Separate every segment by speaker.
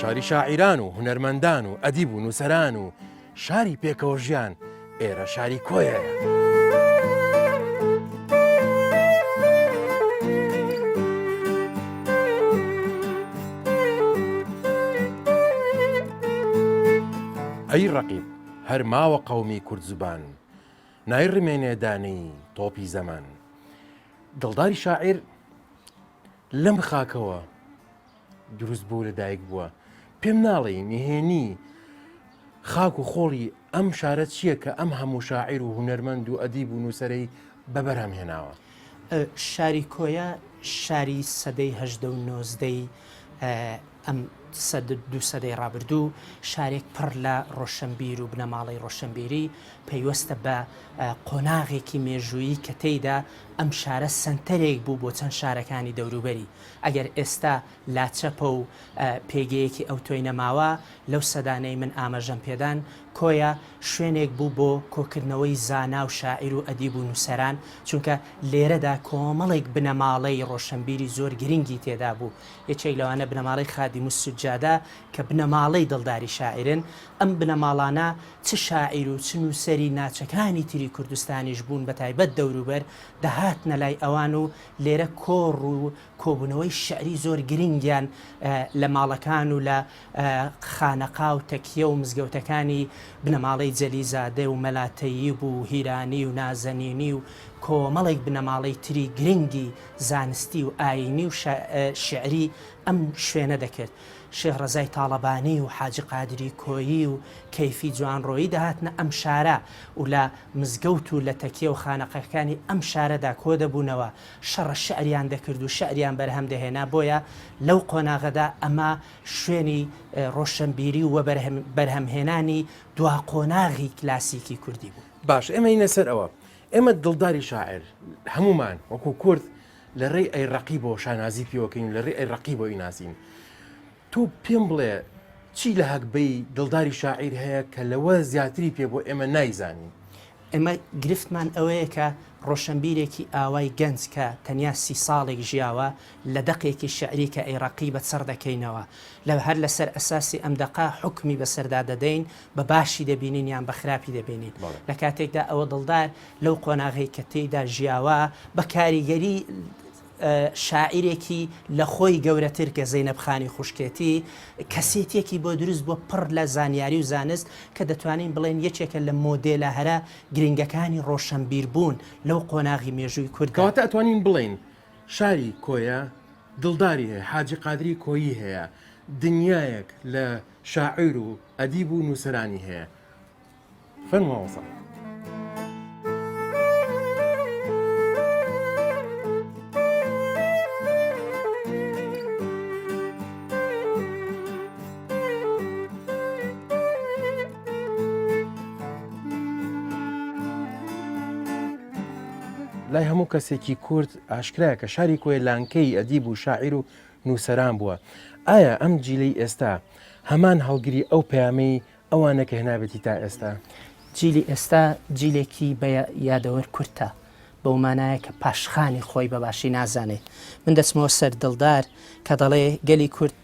Speaker 1: شاری شاعیران و هونەرمەندان و ئەدیب و نووسەران و شاری پێکەوە ژیان، ئێرە شاری کۆیەیە. ئەی ڕەقیب هەر ماوە قەومی کورد زوبان نایڕمێنێ دانەی تۆپی زەمان دڵداری شاعیر لەم خاکەوە دروست بوو لە دایک بووە پێم ناڵێی نهێنی خاک و خۆڵی ئەم شارە چییە کە ئەم هەموو شاعیر و هونەرمەند و ئەدیب و نووسەرەی بە بەرهەم هێناوە؟
Speaker 2: شاری کۆیە شاری سەدەی هەژدە و نۆزدەی ئەم سەد دوو سەدەی ڕابردوو شارێک پڕ لە ڕۆشنبیر و بنەماڵەی ڕۆشنبیری پەیوەستە بە قۆناغێکی مێژوویی کە تێیدا ئەم شارە سەنتەرێک بوو بۆ چەند شارەکانی دەوروبەری ئەگەر ئێستا لاچەپە و پێگەیەکی ئەوتۆی نەماوە، لەو سەدانەی من ئاماژەم پێدان، کۆیە شوێنێک بوو بۆ کۆکردنەوەی زانا و شاعیر و ئەدیب و نووسەران، چونکە لێرەدا کۆمەڵێک بنەماڵەی ڕۆشەنبیری زۆر گرنگی تێدا بوو، یەکێک لەوانە بنەماڵەی خادیم السجادە کە بنەماڵەی دڵداری شاعیرن، ئەم بنەماڵانە چ شاعیر و چ نووسەری ناچەکانی تری کوردستانیش بوون بەتایبەت دەوروبەر دەهاتنە لای ئەوان و لێرە کۆڕ و کۆبوونەوەی شیعری زۆر گرنگیان لە ماڵەکان و لە خانەقا و تەکیە و مزگەوتەکانی بنەماڵەی جەلیزادە و مەلا تەیب و هیرانی و نازەنینی و کۆمەڵێک بنەماڵەی تری گرنگی زانستی و ئایینی و شیعری ئەم شوێنە دەکرد. شێخ ڕەزای تاڵەبانی و حاجی قادری کۆیی و کەیفی جوانڕۆیی دەهاتنە ئەم شارە و لە مزگەوت و لە تەکیە و خانەقاکانی ئەم شارەدا کۆدەبوونەوە، شەڕە شیعریان دەکرد و شیعریان بەرهەم دەهێنا، بۆیە لەو قۆناغەدا ئەمە شوێنی ڕۆشەنبیری و بەرهەمهێنانی دوا قۆناغی کلاسیکی کوردی بوو.
Speaker 1: باشە ئێمە یینە سەر ئەوە، ئێمە دڵداری شاعیر هەموومان وەکوو کورد لە ڕێی ئەی ڕەقیبەوە شانازی پێوەکەین و لە ڕێی ئەی ڕەقیبەوە ئیناسین. تۆ پێم بڵێ چی لە هەگبەی دڵداری شاعیر هەیە کە لەوە زیاتری پێ بۆ ئێمە نایزانین؟
Speaker 2: ئێمە گرفتمان ئەوەیە کە ڕۆشەنبیرێکی ئاوای گەنج کە تەنیا سی ساڵێک ژیاوە لە دەقێکی شیعری کە ئەی ڕەقیبە چڕ دەکەینەوە لە هەر لەسەر ئەساسی ئەم دەقە حوکمی بەسەردا دەدەین بە باشی دەبینین یان بە خراپی دەبینین لە کاتێکدا ئەوە دڵدار لەو قۆناغەی کە تێیدا ژیاوە بە کاریگەری شاعیرێکی لە خۆی گەورەتر کە زەینەب خانی خوشکێتی، کەسێتیەکی بۆ دروست بووە پڕ لە زانیاری و زانست کە دەتوانین بڵێین یەکێکە لە مۆدێلە هەرە گرنگەکانی ڕۆشەنبیربوون لەو قۆناغی مێژووی کورددا.
Speaker 1: کەواتە ئەتوانین بڵێین شاری کۆیە دڵداری هەیە، حاجی قادری کۆیی هەیە، دنیایەک لە شاعیر و ئەدیب و نووسەرانی هەیە. فەرموو مامۆستا. لای هەموو کەسێکی کورد ئاشکرایە کە شاری کۆیە لانکەی ئەدیب و شاعیر و نووسەران بووە ئایا ئەم جیلەی ئێستا هەمان هەڵگری ئەو پەیامەی ئەوانە کە هێنابێتی تا ئێستا؟
Speaker 2: جیلی ئێستا جیلێکی بە یادەوەر کورتە، بەو مانایە کە پاشخانی خۆی بە باشی نازانێ. من دەچمەوە سەر دڵدار کە دەڵێ گەلی کورد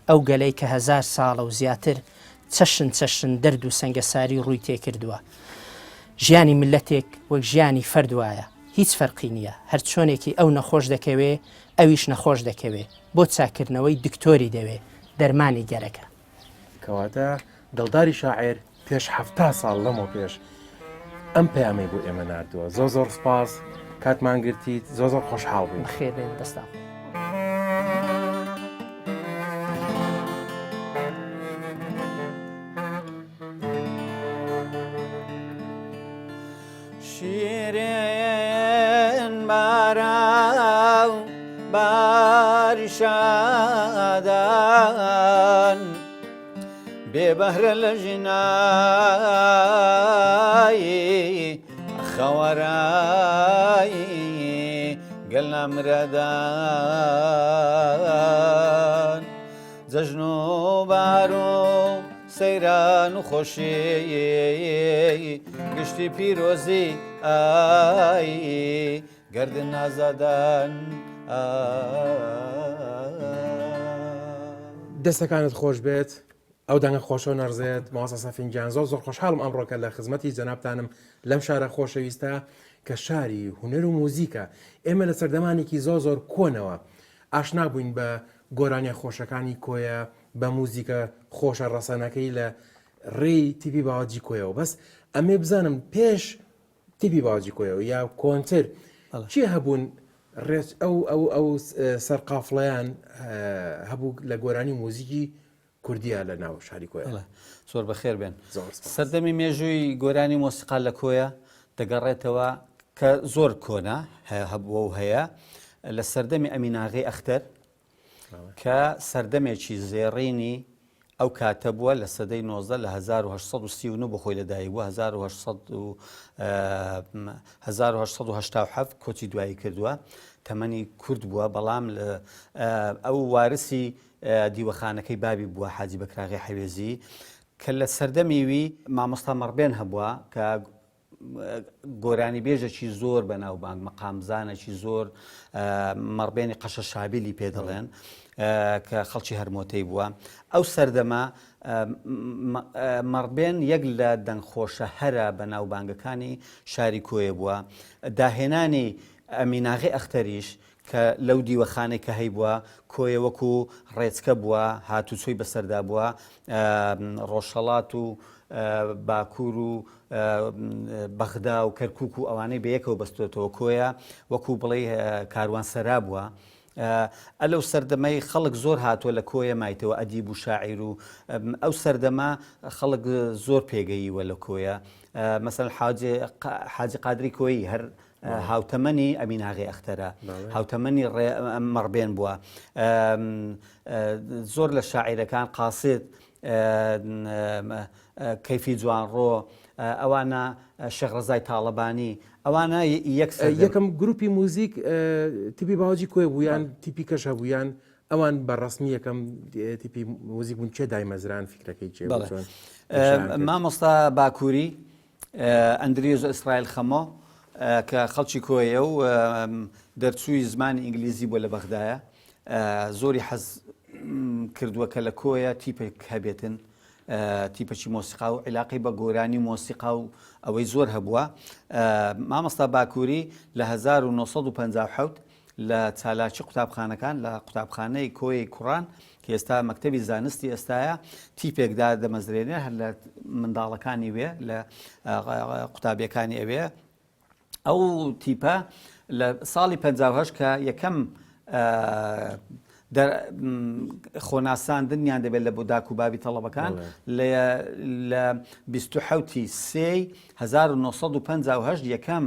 Speaker 2: ئەو گەلەی کە هەزار ساڵە و زیاتر چەشن چەشن دەرد و سەنگەساری ڕووی تێکردووە. ژیانی میللەتێک وەک ژیانی فەرد وایە، هیچ فەرقی نییە، هەر چۆنێکی ئەو نەخۆش دەکەوێ ئەویش نەخۆش دەکەوێ، بۆ چاککردنەوەی دکتۆری دەوێ، دەرمانی گەرەکە.
Speaker 1: کەواتە دڵداری شاعێر پێش حەفتا ساڵ لەمەو پێش ئەم پەیامەی بۆ ئێمە ناردووە زۆر زۆر سپاس کاتمان گرتیت زۆر زۆر خۆشحاڵ بووین.
Speaker 2: بەخێر بێن دەستان.
Speaker 3: شیرین باراو باری شادان بێ بەهرە لە ژنایی خەوەرایی گەل نامرەدان جەژن و بار و سەیران و خۆشی گشتی پیرۆزی ئای گەردن ئازادان.
Speaker 1: دەستەکانت خۆش بێت ئەو دەنگە خۆشە و نەڕزێت مامۆستا سەفین گیان زۆر زۆر خۆشحاڵم ئەمڕۆکە لە خزمەتی جەنابتانم لەم شارە خۆشەویستە کە شاری هونەر و موزیکە ئێمە لە سەردەمانێکی زۆر زۆر کۆنەوە ئاشنا بووین بە گۆرانیە خۆشەکانی کۆیە بە موزیکە خۆشە ڕەسەنەکەی لە ڕێی تیپی باوەجی کۆیەوە بەس ئەمێ بزانم پێش تیپی باوەجی کۆیەوە یا کۆنتر چی هەبوون ڕێچ ئەو ئەو ئەو سەرقافڵەیان هەبوو لە گۆرانی موزیکی کوردیە لە ناو شاری کۆیە. بەڵێ
Speaker 3: زۆر بەخێر بێن. زۆر سپاس. سەردەمی مێژووی گۆرانی مۆسیقا لە کۆیە دەگەڕێتەوە کە زۆر کۆنە هەبووە و هەیە لە سەردەمی ئەمیناغی ئەختەر کە سەردەمێکی زێڕینی ئەو کاتە بووە لە سەدەی 19 لە 1939 بۆ خۆی لەدایک بووە 1987 کۆچی دوایی کردووە تەمەنی کورد بووە بەڵام ئەو وارسی دیوەخانەکەی بابی بووە حاجی بەکراغی حەوێزی کە لە سەردەمی وی مامۆستا مەڕبێن هەبووە کە گۆرانی بێژەکی زۆر بەناوبانگ مەقامزانێکی زۆر مەڕبێنی قەشە شابیلی پێ دەڵێن کە خەڵکی هەرمۆتەی بووە ئەو سەردەمە مەڕبێن یەک لە دەنگخۆشە هەرە بەناوبانگەکانی شاری کۆیە بووە داهێنانی ئەمیناغی ئەختەریش کە لەو دیوەخانەی کە هەیبووە کۆیە وەکو ڕێچکە بووە هاتوچۆی بەسەردا بووە ڕۆژهەڵات و باکوور و بەغدا و کەرکک و ئەوانەی بەیەکەوە بەستێتەوە کۆیە وەکو بڵێ کاروانسەرا بووە ئە لەو سەردەمەی خەڵک زۆر هاتووە لە کۆیە مایتەوە ئەدیب و شاعیر و ئەو سەردەمە خەڵک زۆر پێگەییوە لە کۆیە مەسەن حاجی قادری کۆیی هەر هاوتەمەنی ئەمین ئاغای ئەختەرە، هاوتەمەنی مەڕبێن بووە. زۆر لە شاعیرەکان قاسد، کەیفی جوانڕۆ، ئەوانە شێخ ڕەزای تاڵەبانی، ئەوانە یەک سەردەم.
Speaker 1: یەکەم گروپی موزیک تیپی باوجی کۆیە بوو یان تیپی کەش هەبوو یان ئەوان بە ڕەسمی یەکەم تیپی موزیک بوون کێ دایمەزران فیکرەکەی کێ بوو چۆن؟
Speaker 3: مامۆستا باکووری ئەندریۆز ئیسرائیل خەمۆ کە خەڵکی کۆیە و دەرچووی زمانی ئینگلیزی بووە لە بەغدایە زۆری حەز کردووە کە لە کۆیە تیپێک هەبێتن تیپەکی مۆسیقا و عیلاقی بە گۆرانی مۆسیقا و ئەوەی زۆر هەبووە مامۆستا باکووری لە 1957 لە چالاکی قوتابخانەکان لە قوتابخانەی کۆیەی کوڕان کە ئێستا مەکتەبی زانستی ئێستایە تیپێک دادەمەزرێنێ هەر لە منداڵەکانی وێ لە قوتابیەکانی ئەوێ ئەو تیپە لە ساڵی 1950 کە یەکەم خۆناساندنیان دەبێت لە بۆ داک و بابی تەڵەبەکان لە 27 سێی 1950 یەکەم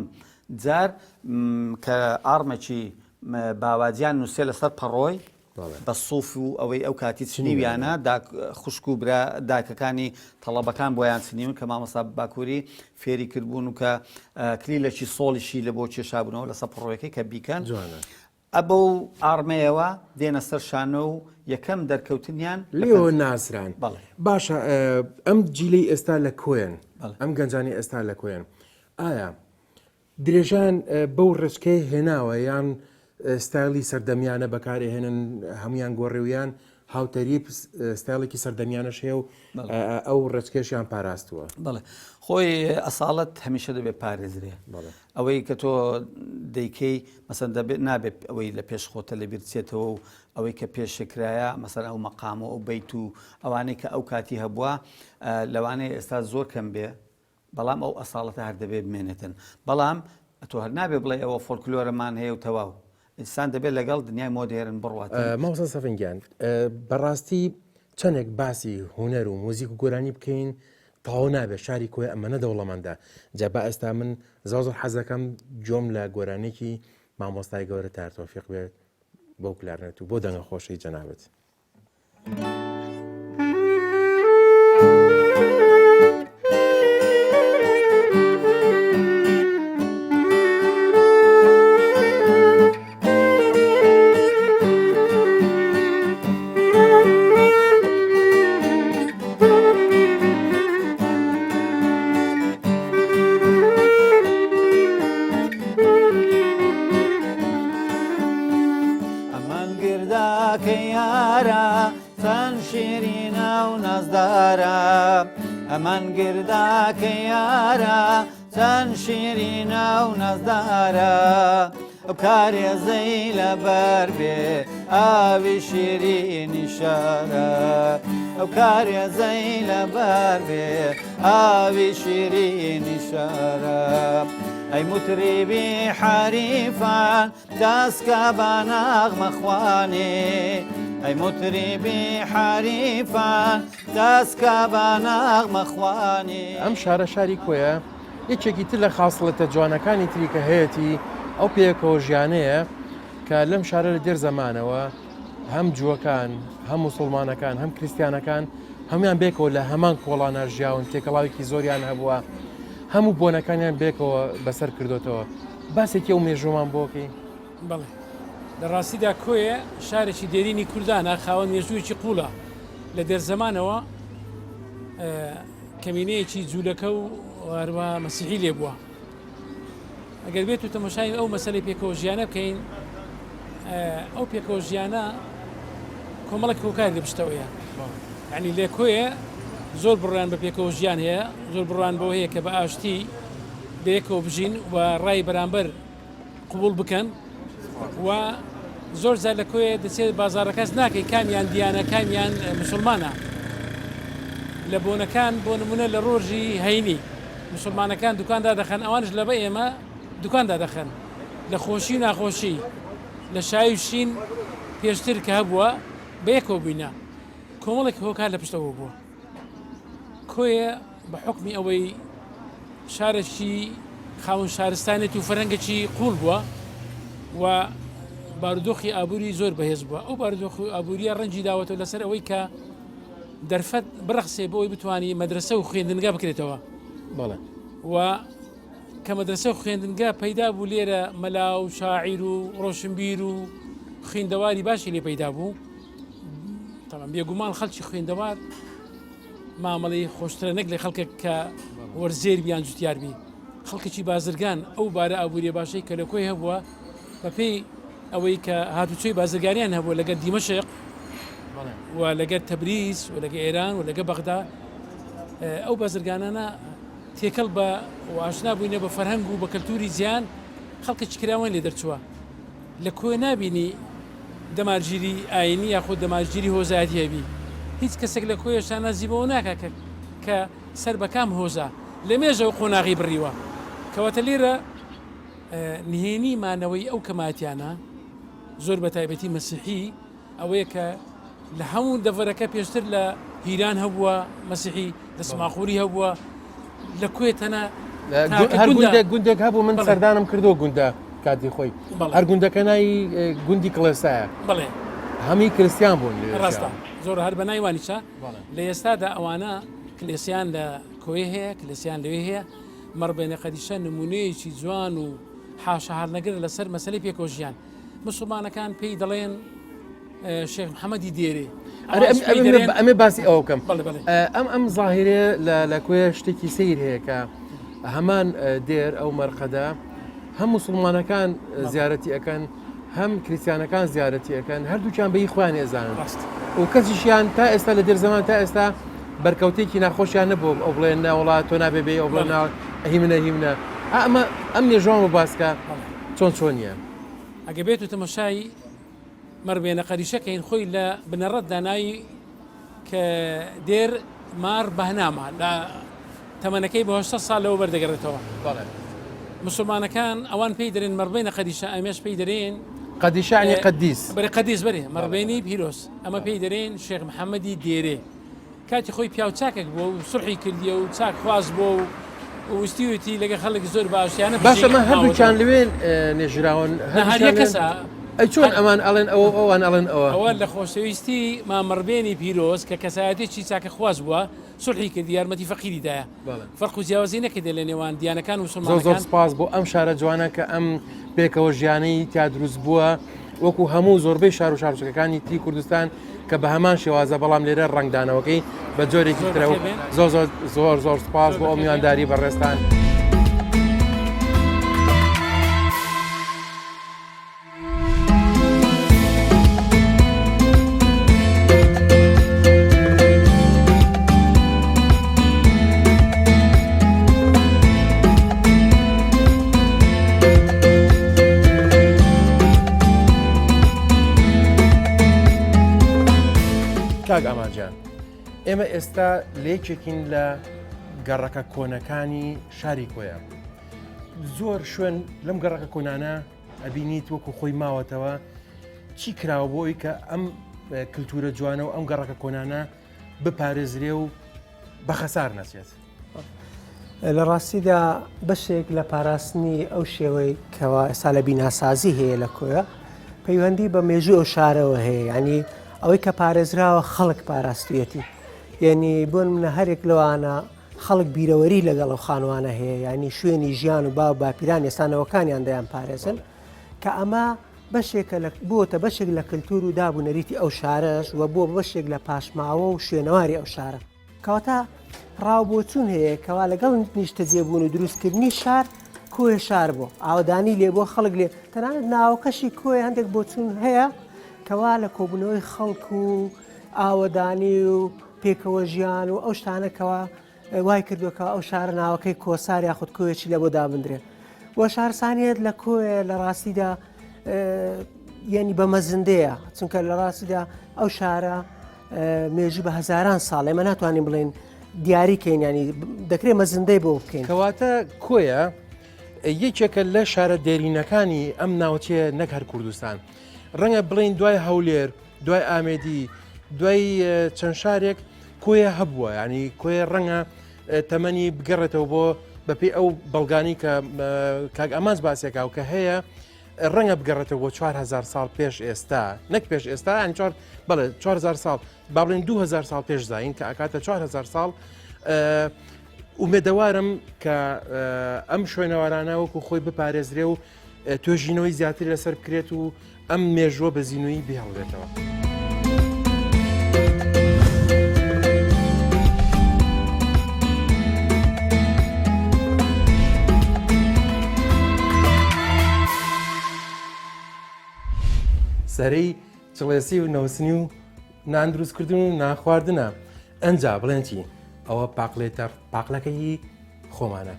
Speaker 3: جار کە ئاڕمێکی باواجیان نووسێ لەسەر پەڕۆی بە سوف و ئەوەی ئەو کاتی چنیویانە خوشک و برا داکەکانی تەڵەبەکان بۆیان چنیون کە مامۆستا باکووری فێری کردبوون و کە کلیلێکی سۆڵیشی لە بۆ کێشابوونەوە لەسەر پڕۆیەکەی کە بیکەن ئە بەو ئاڕمەیەوە دێنە سەر شانۆ و یەکەم دەرکەوتنیان
Speaker 1: لێوە ناسران. باشە ئەم جیلەی ئێستا لە کۆیەن ئەم گەنجانی ئێستا لە کۆیەن ئایا درێژەیان بەو ڕێچکەیە هێناوە یان ستایلی سەردەمیانە بەکارئەهێنن هەمویان گۆڕیویان هاوتەریب ستایلێکی سەردەمیانەش هەیە و ئەو ڕێچکەشیان پاراستووە.
Speaker 3: بەڵێ خۆی ئەساڵەت هەمیشە دەبێت پارێزرێ ئەوەی کە تۆ دەیکەی مەسەن دەبێت نابێت ئەوەی لە پێش خۆتە لە بیر بچێتەوە و ئەوەی کە پێشکرایە مەسەن ئەو مەقام و ئەو بەیت و ئەوانەی کە ئەو کاتی هەبووە لەوانەیە ئێستا زۆر کەم بێ بەڵام ئەو ئەساڵەتە هەر دەبێ بمێنێتن. بەڵام ئەتۆ هەر نابێ بڵێی ئەوە فۆلکلۆرەمان هەیە و تەواو. ئینسان دەبێ لەگەڵ دنیای مۆدێرن بڕواتن.
Speaker 1: مامۆستا سەفین گیان بەڕاستی چەندێک باسی هونەر و موزیک و گۆرانی بکەین تەواو نابێت شاری کۆیە ئەمەنە دەوڵەمەندە جا با ئێستا من زۆر زۆر حەزەکەم گوێم لە گۆرانیەکی مامۆستای گەورە تار تۆفیق بێت بۆ کلارنێت و بۆ دەنگە خۆشەی جەنابت.
Speaker 3: ئەمان گرداکەی. چەند گرداکە یارە چەند شیرینە و نازدارە ئەو کارێزەی لەبەر بێ ئاوی شیرینی شارە ئەو کارێزەی لەبەر بێ ئاوی شیرینی شارە ئەی موتریبی حەریفان داسکە بە نەغمە خوانێ ئەی موتریبی حەریفان داسکە بە نەغمە خوانێ.
Speaker 1: ئەم شارە شاری کۆیە یەکێکی تر لە خاسڵەتە جوانەکانی تری کە هەیەتی ئەو پێکەوە ژیانەیە کە لەم شارە لە دێر زەمانەوە هەم جووەکان هەم موسڵمانەکان هەم کریسیانەکان هەموان بێکەوە لە هەمان کۆڵانە ژیاون تێکەڵاوێکی زۆریان هەبووە هەموو بۆنەکانیان بێکەوە بەسەر کردوتەوە باسێکی ئەو مێژوومان بۆ کەی؟
Speaker 4: بەڵێ. لە ڕاستیدا کۆیە شارێکی دێرینی کوردانە، خاوەن مێژوویەکی قووڵە. لە دێرزەمانەوە کەمینەیەکی جوولەکە و هەروەها مەسیحی لێ بووە. ئەگەر بێت و تەمەشای ئەو مەسەلەی پێکەوە ژیانە بکەین، ئەو پێکەوە ژیانە کۆمەڵێک هۆکاری لە پشتەوەیە. یعنی لە کۆیە زۆر بڕیان بە پێکەوە ژیان هەیە، زۆر بڕوان بەوە هەیە کە بە ئاشتی بەیەکەوە بژین و ڕای بەرامبەر قبوڵ بکەن و زۆر جار لە کۆیە دەچێت بازارەکەس ناکەی کامیان دیانە کامیان مسلمانە لە بۆنەکان بۆ نمونە لە ڕۆژی هەینی مسلمانەکان دوکان دادەخەن ئەوانش لە بە ئێمە دوکان دادەخەن لە خۆشی و ناخۆشی لە شای و شین پێشتر کە هەبووە بەیەکەوە بووینە کۆمەڵێک هۆکار لە پشتەوە بووە کۆیە بە حوکمی ئەوەی شارێکی خاوەن شارستانێت و فەرهەنگێکی قوڵ بووە و بارودۆخی ئابووری زۆر بەهێز بووە ئەو بارودۆخی ئابووریە ڕەنجی داوەتەوە لەسەر ئەوەی کە دەرفەت بڕەخسێ بۆ ئەوەی بتوانانی مەدرسە و خوێندنگا بکرێتەوە
Speaker 1: بەڵێ
Speaker 4: و کە مەدرسە و خوێندنگا پەیدا بوو لێرە مەلا و شاعیر و ڕۆشنبیر و خوێندەواری باشی لێ پەیدا بوو تەمان بێگومان خەڵکی خوێندەوار مامەڵەی خۆشترە نەک لە خەڵکێک کە وەرزێر بیان جوتیار بی خەڵکێکی بازرگان ئەو بارە ئابووریە باشەی کە لە کۆی هەبووە بەپێی ئەوەی کە هاتوچۆی بازرگانیان هەبووە لەگەر دیمەشق و لەگەر تەبریز و لەگە ئێران و لەگە بەغدا ئەو بازرگانانە تێکەڵ بە ئاشنا بووینە بە فەرهەنگ و بە کەلتوری جیان خەڵکێکی کراوەیان لێ دەرچووە لە کۆیە نابینی دەمارگیری ئاینی یاخود دەمارگیری هۆزایەتی هەبی هیچ کەسێک لە کۆیە شانازی بەوە ناکا کە کە سەر بە کام هۆزە لە مێژەوە قۆناغی بڕیوە کەواتە لێرە نهێنی مانەوەی ئەو کەمایەتیانە زۆر بە تایبەتی مەسیحی ئەوەیە کە لە هەموو دەڤەرەکە پێشتر لە هیران هەبووە مەسیحی لە سماقوری هەبووە لە کوێ تەنە
Speaker 1: هەر گوندێک گوندێک هەبوو من سەردانم کردو گوندە کاتی خۆی هەر گوندەکە ناوی گوندی کڵێسایە
Speaker 4: بڵێ
Speaker 1: هەمی کریسیان بوون
Speaker 4: ڕاستە زۆر هەر بە ناوی وانیشە لە ئێستادا ئەوانە کلێسیان لە کۆیە هەیە کلێسیان لەوێ هەیە مەڕبێنە قەدیشە نمونەیەکی جوان و حاشاهەڵنەگر لەسەر مەسلەی پێکەوە ژیان مسوڵمانەکان پێی دەڵێن شێخ محەممەدی دێرێ
Speaker 1: ئەمێ باسی ئەوە بکەم ئەم ئەم زاهیرێ لە کوێ شتێکی سیر هەیە کە هەمان دێر ئەو مەرقەدە هەم مسلمانەکان زیارەتی ئەەکەن هەم کریسیانەکان زیارەتی ئەەکەن هەردووکیان بەی خۆیان ئێزانن و کەسیشیان تا ئێستا لە دێر زەمان تا ئێستا بەرکەوتێکی ناخۆشیان نەبوو ئەو بڵێن ناوەڵا تۆ نابێ بێ ئەو بڵێ هی منە هی منە ئەمە ئەم مێژوان بۆ باسکە چۆن چۆنیە؟
Speaker 4: ئەگەر بێت و تەمەشای مەربێنە قەریشە کەین خۆی لە بنەڕەتدا ناوی کە دێر مار بەهنامە لە تەمەنەکەی بۆ 800 ساڵ لەوە بەردەگەڕێتەوە
Speaker 1: بەڵێ
Speaker 4: مسلمانەکان ئەوان پێی دەرێن مەربێنە قەدیشە ئەمێش پێی دەرێن
Speaker 1: قەدیشە ینی قەدیس
Speaker 4: بەرێ قەدیس بەرێ مەربێنی پیرۆز ئەمە پێی دەرێن شێخ محەممەدی دێرێ کاتی خۆی پیاو چاکێک بووە و سوڵحی کردیە و چاک خواز بووە و ویستیویەتی لەگە خەڵک زۆر بە ئاشتیانە بژی.
Speaker 1: باشە مە هەردووکیان لەوێ نێژراون
Speaker 4: نا هەر یەک کەسە.
Speaker 1: ئەی چۆن ئەمان ئەڵێن ئەوە و ئەوان ئەڵێن ئەوە؟
Speaker 4: ئەوە لە خۆشەویستی مامەڕبێنی پیرۆز کە کەسایەتێکی چاکەخواز بووە سوڵحی کردی یارمەتی فەقیری دایە فەرق و جیاوازی نەکردە لە نێوان دیانەکان و
Speaker 1: زۆر زۆر
Speaker 4: مسوڵمانەکان.
Speaker 1: سپاس بۆ ئەم شارە جوانە کە ئەم پێکەوە ژیانەی تیا دروست بووە وەکو هەموو زۆربەی شار و شارۆچکەکانی تری کوردستان کە بە هەمان شێوازە بەڵام لێرە ڕەنگدانەوەکەی بە جۆرێکی ترە و زۆر زۆر زۆر زۆر سپاس بۆ ئەو میوانداری بەڕێزتان. کاک ئامانجان ئێمە ئێستا لە یەکێکین لە گەڕەکە کۆنەکانی شاری کۆیە زۆر شوێن لەم گەڕەکە کۆنانە ئەبینیت وەکو خۆی ماوەتەوە چی کراوە بۆی کە ئەم کللتورە جوانە و ئەم گەڕەکە کۆنانە بپارێزرێ و بە خەسار نەچێت.
Speaker 5: لە ڕاستیدا بەشێک لە پاراستنی ئەو شێوەی کەوا ئێستا لە بیناسازی هەیە لە کۆیە پەیوەندی بە مێژوو ئەو شارەوە هەیە ینی ئەوەی کە پارێزراوە خەڵک پاراستویەتی یعنی بۆ منە هەرێک لەوانە خەڵک بیرەوەری لەگەڵ ئەو خانوانە هەیە ینی شوێنی ژیان و باو باپیران ئێستانەوەکانیان دەیان پارێزن کە ئەمە بەشێکە لە بۆتە بەشێک لە کللتور و داب و نەریتی ئەو شارەش و بۆ بەشێک لە پاشماوە و شوێنەواری ئەو شارە. کەواتە ڕاوبۆچوون هەیە کەوا لەگەڵ نیشتەجێبوون و دروستکردنی شار کۆیە شار بۆ ئاوەدانی لێ بۆ خەڵک لێ تەنانەت ناوەکەشی کۆیە هەندێک بۆچوون هەیە کەوا لە کۆبوونەوەی خەڵک و ئاوەدانی و پێکەوە ژیان و ئەو شتانە کەوا وای کردووە کە ئەو شارە ناوەکەی کۆسار یاخود کۆیەکی لە بۆ دابندرێت و شارسانیت لە کۆیە لە ڕاستیدا یعنی بە مەزندەیە چونکە لە ڕاستیدا ئەو شارە مێژوو بە هەزاران ساڵ ئێمە ناتوانین بڵێن دیاری کەین ینی دەکرێت مەزندەی بۆ بکەین
Speaker 1: کەواتە کۆیە یەکێکە لە شارە دێرینەکانی ئەم ناوچەیە نەک هەر کوردستان ڕەنگە بڵین دوای هەولێر دوای ئامێدی دوای چەند شارێک کۆیە هەبووە ینی کۆیە ڕەنگە تەمەنی بگەڕێتەوە بۆ بەپی ئەو بەڵگانی کە کاک ئەماز باسێکا و کە هەیە ڕەنگە بگەڕێتەوە بۆ 4هزار ساڵ پێش ئێستا نەک پێش ئێستا ئەنی چوار بەڵێ 4هزار ساڵ با بڵێن 2000 ساڵ پێش زین کە ئەکاتە 4هزار ساڵ ئومێدەوارم کە ئەم شوێنەوارانە وەکو خۆی بپارێزرێ و توێژینەوەی زیاتر لەسەر بکرێت و ئەم مێژووە بە زیینویی بهێڵرێتەوە. سەرەی چڵێسی و نەوسنی و نان دروستکردن و ناخواردنە ئەجا بڵێن چی ئەوە پاقلێتە پاقلەکەی خۆمانە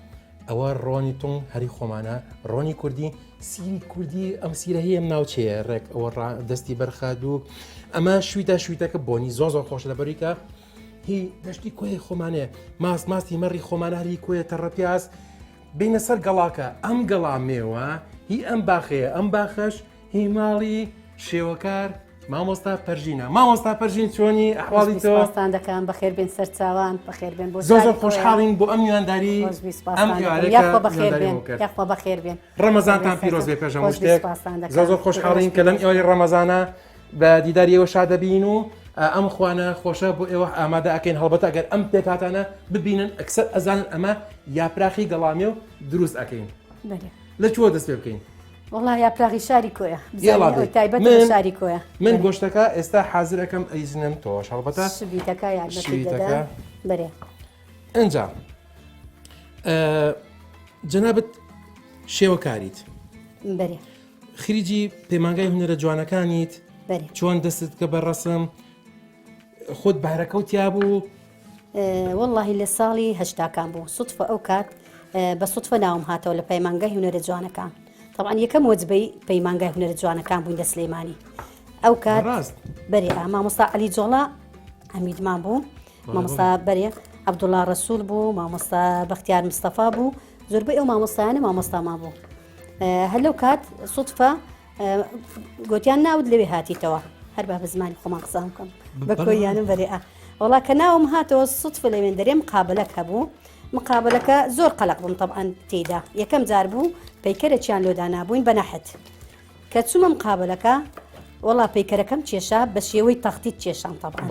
Speaker 1: ئەوە ڕۆنی تونگ هەری خۆمانە ڕۆنی کوردی سیری کوردی ئەم سیرە هەیە ئەم ناوچەیە ڕێک ئەوە دەستی بەرخات و ئەمە شویتە شویتەکە بۆنی زۆر زۆر خۆش لە بەریکە هی دەشتی کۆی خۆمانەیە ماست ماستی مەڕی خۆمانە هەری کۆیە تەڕە پیاز بینە سەر گەڵاکە ئەم گەڵا مێوە هی ئەم باخەیە ئەم باخەش هی ماڵی شێوەکار مامۆستا پەرژینە مامۆستا پەرژین چۆنی ئەحواڵی تۆ
Speaker 6: سپاستان دەکەم بەخێر بێن سەرچاوان بەخێر بێن بۆ
Speaker 1: زۆر زۆر خۆشحاڵین بۆ ئەم میوانداری ئەم ئێوارەیە
Speaker 6: یاخوا بەخێر بێن یاخوا بەخێر بێن
Speaker 1: ڕەمەزانتان پیرۆز بێ پێش هەموو شتێک زۆر زۆر خۆشحاڵین کە لەم ئێوارەی ڕەمەزانە بە دیداری ئێوە شاد دەبین و ئەم خوانە خۆشە بۆ ئێوە ئامادە ئەکەین هەڵبەتە ئەگەر ئەم پێکهاتانە ببینن ئەکسەر ئەزانن ئەمە یاپراخی گەڵامێ و دروست ئەکەین لە کوێوە دەست پێ بکەین
Speaker 6: وەڵا یاپراغی شاری کۆیە بزانین ئەو تایبەت بە شاری کۆیە
Speaker 1: من گۆشتەکە ئێستا حازر ئەەکەم ئەیزنم تۆش هەڵبەتە
Speaker 6: شویتەکە یارمەتی دەدا بەرێ
Speaker 1: ئەجا جەنابەت شێوەکاریت
Speaker 6: بەرێ
Speaker 1: خریجی پەیمانگای هونەرە جوانەکانیت چۆن دەستت کە بە ڕسم خۆت بارەکەو تیا بوو؟
Speaker 6: وەڵاهی لە ساڵی هەشتاکان بوو سوتفە ئەو کات بە سوتفە ناوم هاتەوە لە پەیمانگای هونەرە جوانەکان طبعا یەکەم وەجبەی پەیمانگای هونەرە جوانەکان بووین لە سلەیمانی ئەو کات
Speaker 1: ڕاست
Speaker 6: بەرێ مامۆستا عەلی جۆڵا عەمیدمان بوو مامۆستا بەرێ عەبدوڵا ڕەسوول بوو مامۆستا بەختیار مستەفا بوو زۆربەی ئەو مامۆستایانە مامۆستامان بوو هەر لەو کات سوتفە گوتیان ناوت لەوێ هاتیتەوە هەر بە زمانی خۆمان قسان بکەم بە کۆیانم بەرێ ئە وڵا کە ناوم هاتەوە سوتفە لەوێن دەرێم قابلەک هەبوو مقابلەکە زۆر قەلق بووم طبعاً تێیدا یەکەم جار بوو پەیکەرەکیان لۆ دانابووین بە نەحت کە چوومە مقابلەکە وەڵا پەیکەرەکەم کێشا بە شێوەی تەختیت کێشام طبعاً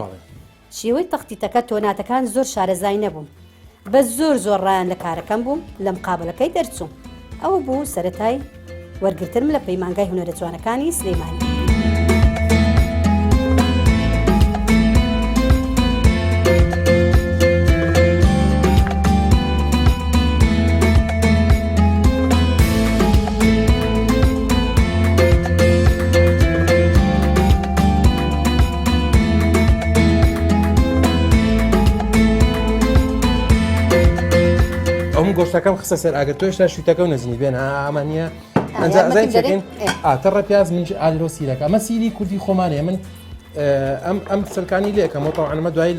Speaker 6: شێوەی تەختیتەکە تۆناتەکان زۆر شارەزای نەبووم بەس زۆر زۆر ڕایان لە کارەکەم بووم لە مقابەلەکەی دەرچووم ئەوە بوو سەرەتای وەرگرتنم لە پەیمانگای هونەرە جوانەکانی سلێمانی.
Speaker 1: ئەم گۆشتەکەم خستە سەر ئاگر تۆ هێشتا شویتەکە و نەزنی بێن ئەمە نییە ئەنجا ئەزای چەکەین ئاتەڕە پیاز منش ئالۆ سیرەکە ئەمە سیری کوردی خۆمانەیە من. ئەم ئەم سلکانی لێکەمەوە تاوانمە دوای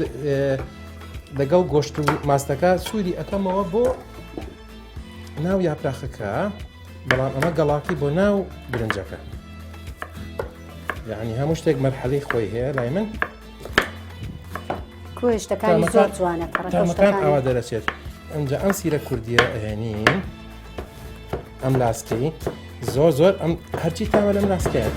Speaker 1: لەگەڵ گۆشت و ماستەکە سووری ئەەکەمەوە بۆ ناو یاپراخەکە بەڵام ئەمە گەڵاکی بۆ ناو برنجەکە یعنی هەموو شتێک مەرحەلەی خۆی هەیە لای من
Speaker 6: کۆشتەکانی زۆر جوانە
Speaker 1: تامەکان ئاوا دەرەچێت ئەمجا ئەم سیرە کوردیە ئەهێنین ئەم لاسکەی زۆر زۆر ئەم هەرچی تامە لەم لاسکەیە.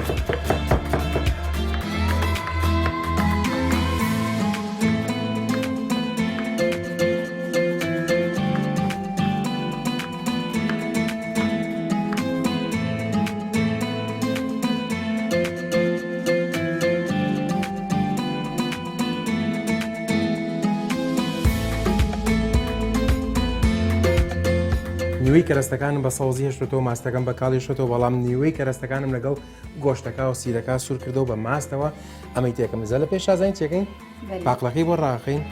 Speaker 1: نیوەی کەرەستەکانم بە سەوزی هێشتەوە ماستەکەم بە کاڵی شتەوە بەڵام نیوەی کەرەستەکانم لەگەڵ گۆشتەکە و سیرەکە سوور کردەوە بە ماستەوە ئەمەی تێکەم زە لە پێش شازین چێکەین پاقلەکەی بۆ ڕاخین.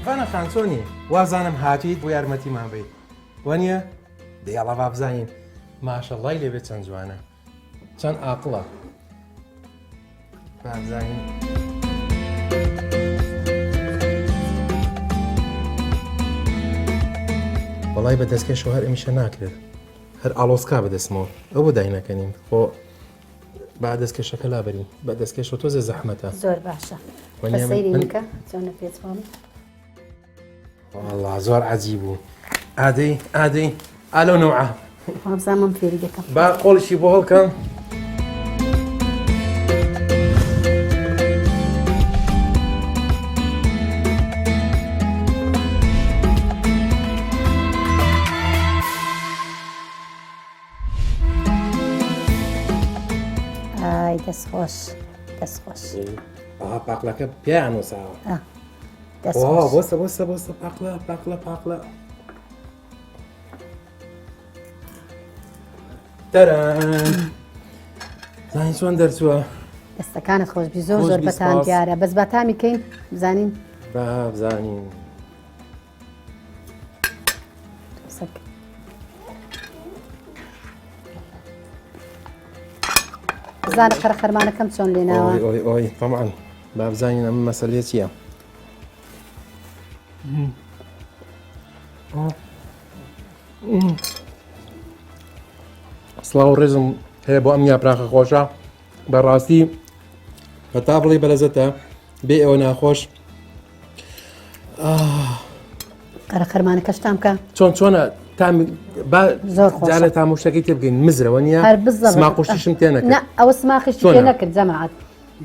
Speaker 1: ڤانا خان چۆنی وازانم هاتیت بۆ یارمەتیمان بیت وانە دەیاڵا با بزانین ماشەڵای لێبێت چەند جوانە چەند ئاقڵە با بزانین. وەڵای بە دەستکێشەوە هەر ئەمیشە ناکرێت هەر ئاڵۆزکا بەدەستمەوە ئەو بۆ داینەکەنین خۆ با دەستکێشەکە لابەرین بە دەستکێشەوە تۆزێ زەحمەتە
Speaker 6: زۆر باشە سەیری بکە چۆنە پێچوانە
Speaker 1: والله زۆر عجیب بوو ئادەی ئادەی ئالۆ نەوعە
Speaker 6: وابزانم فێری دەکەم
Speaker 1: با قۆڵیشی بۆ هەڵکەم
Speaker 6: ئای دەست خۆش دەست خۆش
Speaker 1: ئەها پاقلەکە پێیان نووساوە
Speaker 6: دەست خۆش
Speaker 1: بۆسە بۆسە بۆسە پاقلە پاقلە پاقلە تەران زانی چۆن دەرچووە
Speaker 6: دەستەکانت خۆشبی زۆر زۆر بەتام دیارە بەس باتامی کەین بزانین
Speaker 1: با بزانین
Speaker 6: بزانە قەرە خەرمانەکەم چۆن لێناوە
Speaker 1: ئۆی ئۆی طبعا با بزانین ئەم مەسەلەیە چییە سڵاو ڕێزم هەیە بۆ ئەم یاپراخە خۆشە بەڕاستی هەتا بڵێ بەلەزەتە بێ ئەوە ناخۆش
Speaker 6: قەرە خەرمانەکەش تام کە
Speaker 1: چۆن چۆنە تام با
Speaker 6: زۆر خۆشە.
Speaker 1: جارێ تام و شتەکەی تێ بگەین مزرەوە نییە
Speaker 6: هەر بزەبت.
Speaker 1: سماقوشتیشم تێ نەکرد
Speaker 6: نا ئەوە سماقیشی
Speaker 1: چۆنە؟
Speaker 6: تێ نەکرد جەماعەت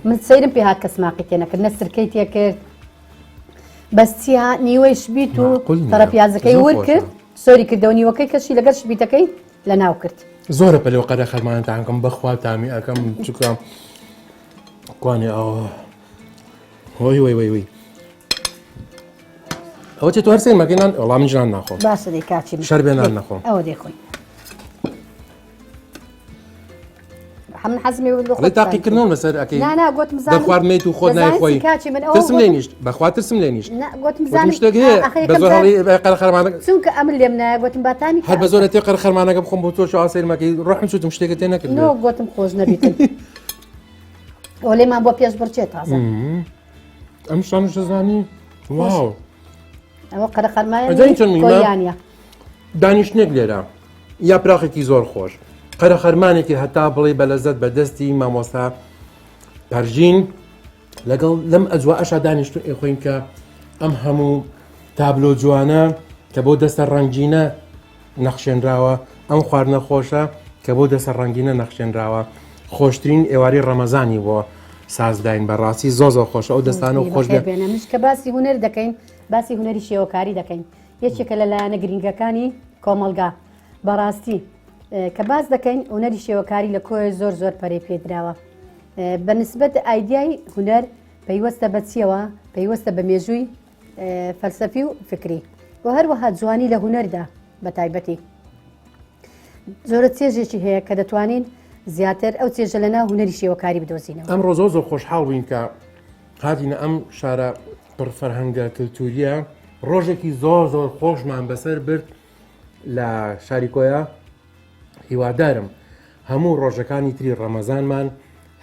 Speaker 6: من سەیرم پێ هات کە سماقی تێ نەکرد نە سرکەی تێ کرد بەس چیا نیوەی شبیت و
Speaker 1: معقول نییە.
Speaker 6: تەڕە پیازەکەی
Speaker 1: زۆر
Speaker 6: ور
Speaker 1: خۆشە.
Speaker 6: کرد سۆری کردەوە نیوەکەی کەشی لەگەر شبیتەکەی لە ناو کرد
Speaker 1: زۆرە پەلێ و قەرە خەرمانە تانکەم بەخوا تامی ئەکەم چکە کوانێ ئەوە وەی وەی وەی وەی ئەوە چێ تۆ هەر سەیر مەکەی نان وەڵا منیش نان ناخۆم
Speaker 6: باشە دەی کاچی
Speaker 1: شەر بێ نان نەخۆم
Speaker 6: ئەوە دەیخۆین من حەزمی
Speaker 1: ئەڵێ تاقیکردنەوە لەسەر ئەکەی
Speaker 6: نا نا گوتم زانم
Speaker 1: دەخوارد میت و خۆت نایخۆی
Speaker 6: کاچی من ئەوە
Speaker 1: ترسم لێ نیشت بەخوا ترسم لێ نیشت
Speaker 6: نا گوتم
Speaker 1: گوتم
Speaker 6: زانم
Speaker 1: شتێک هەیە
Speaker 6: ئاخە
Speaker 1: بە
Speaker 6: یەکەم
Speaker 1: زۆر
Speaker 6: جار
Speaker 1: هەڵی قەرە خەرمانەکە
Speaker 6: چونکە ئەمن لێم نایە گوتم با تامی
Speaker 1: هەر بە زۆر تێ قەرە خەرمانەکە بخۆم بۆ تۆ شەوا سەیر مەکەی ڕۆحم چوتم شتێکە تێ نەکرد
Speaker 6: نۆ گوتم خۆش نەبیتن ئەوە لێمان بۆ پێش بڕچێ تازە
Speaker 1: ئەم شتانش دەزانی واو
Speaker 6: ئەوە قەرە خەرمایە
Speaker 1: ئەزانی چۆن میمە؟
Speaker 6: کۆیانە
Speaker 1: دانیشتنێک لێرە یا پراخێکی زۆر خۆش قەرە خەرمانێکی هەتا بڵێ بە لەزەت بە دەستی مامۆستا پەرژین لەگەڵ لەم ئەجوا ئەشا دانیشتو ئێخۆین کە ئەم هەموو تابلۆ جوانە کە بۆ دەستە ڕەنگینە نەخشێنراوە، ئەم خواردنە خۆشە کە بۆ دەسە ڕەنگینە نەخشێنراوە، خۆشترین ئێوارەی ڕەمەزانی بۆ سازداین بەڕاستی زۆر زۆر خۆشە ئەو دەستانە و خۆش بێ.
Speaker 6: منیش کە باسی هونەر دەکەین باسی هونەری شێوەکاری دەکەین یەکێکە لە لایەنە گرنگەکانی کۆمەڵگا بەڕاستی. کە باس دەکەین هونەری شێوەکاری لە کۆیە زۆر زۆر پەرەی پێدراوە بە نسبەت ئایدیای هونەر پەیوەستە بە چیەوە پەیوەستە بە مێژووی فەلسەفی و فکری و هەروەها جوانی لە هونەردا بە تایبەتی زۆرە چێژێکی هەیە کە دەتوانین زیاتر ئەو چێژە لە ناو هونەری شێوەکاری بدۆزینەوە.
Speaker 1: ئەمڕۆ زۆر زۆر خۆشحاڵ بووین کە هاتینە ئەم شارە پڕ فەرهەنگە کلتوریە ڕۆژێکی زۆر زۆر خۆشمان بەسەر برد لە شاری کۆیە هیوادارم هەموو ڕۆژەکانی تری ڕەمەزانمان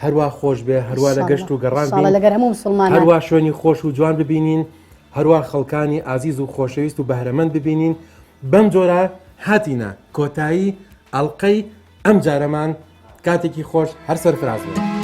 Speaker 1: هەروا خۆش بێ هەروا لە گەشت و گەڕان بین
Speaker 6: لەگەر هەموو مسلمان
Speaker 1: هەروا شوێنی خۆش و جوان ببینین هەروا خەڵکانی ئازیز و خۆشەویست و بەهرەمەند ببینین بەم جۆرە هاتینە کۆتایی ئەڵلقەی ئەم جارەمان کاتێکی خۆش هەر سەرفراز بن.